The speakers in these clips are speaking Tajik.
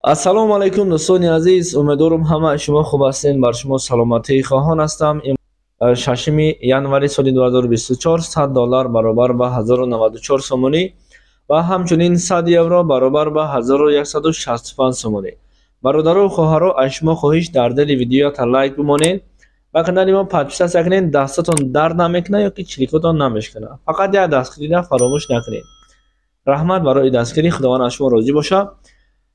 Ассалому алайкум, дӯстони азиз. Умедворам, ҳама шумо хуб ҳастед. Бар шумо саломатӣ хоҳон ҳастам. 6 январи соли 2024 100 доллар баробар ба 1094 сомонӣ ва ҳамчунин 100 евро баробар ба 1165 сомонӣ. Бародару хоҳаро, аз шумо хоҳиш: дар дили видеоята лайк бимонед ва канали мо подписаться кунед. Дастатон дард намекунад ё ки чиликотон намешканад, фақат як дастгириро фаромӯш накунед. Раҳмат барои дастгирӣ, Худованд аз шумо розӣ бошад.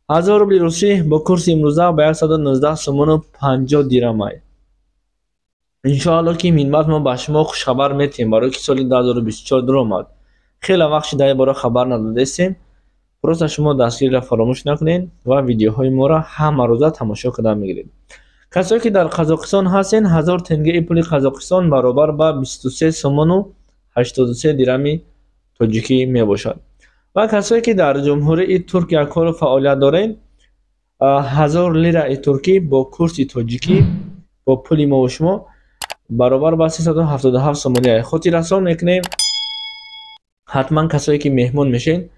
1000 рубли русӣ бо курси имрӯза ба 119 сомону 50 дирамай. Иншоалло, ки минбаъд мо ба шумо хушхабар метиҳем, барои ки соли 2024 дуромад, хеле вақт шуда бора хабар надодастем. Просто шумо дастгириро фаромӯш накунед ва видеоҳои моро ҳамарӯза тамошо карда мегиред. Касое ки дар Қазоқистон ҳастен, 1000 тенгеи пули Қазоқистон баробар ба 23 сомону 83 дирами тоҷикӣ мебошад. Ва касое ки дар Ҷумҳурии Туркия кору фаъолият доред, 1000 лираи туркӣ бо курси тоҷикӣ, бо пули мову шумо баробар ба 377 сомонӣ. Хотиррасон мекунем: ҳатман касое ки меҳмон мешед,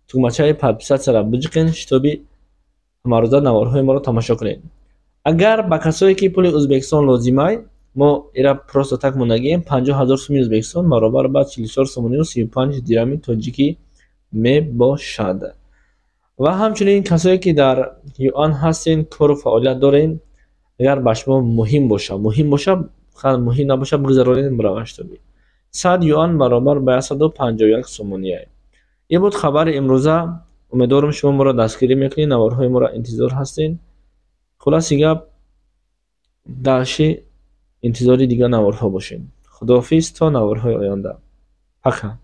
тугмачаи подписаться ра биҷиқен, шитоби ҳамарӯза наворҳои моро тамошо кунед. Агар ба касое ки пули Ӯзбекистон лозимай, мо ира просто так мондагием: 50 000 суми Ӯзбекистон баробар ба 44 сомонию 35 дирами тоҷикӣ мебошад. Ва ҳамчунин касое ки дар юан ҳастен, кору фаъолият дорен, агар ба шумо муҳим боша, муҳим боша, муҳим набоша, бигзаронед бираваштоби 100 юан баробар ба 151 сомоние. Ин буд хабари имрӯза. Умедворам, шумо моро дастгирӣ мекунед, наворҳои моро интизор ҳастед. Хулоси гап, даши интизори дигар наворҳо бошед. Худоҳофиз, то наворҳои оянда, пока.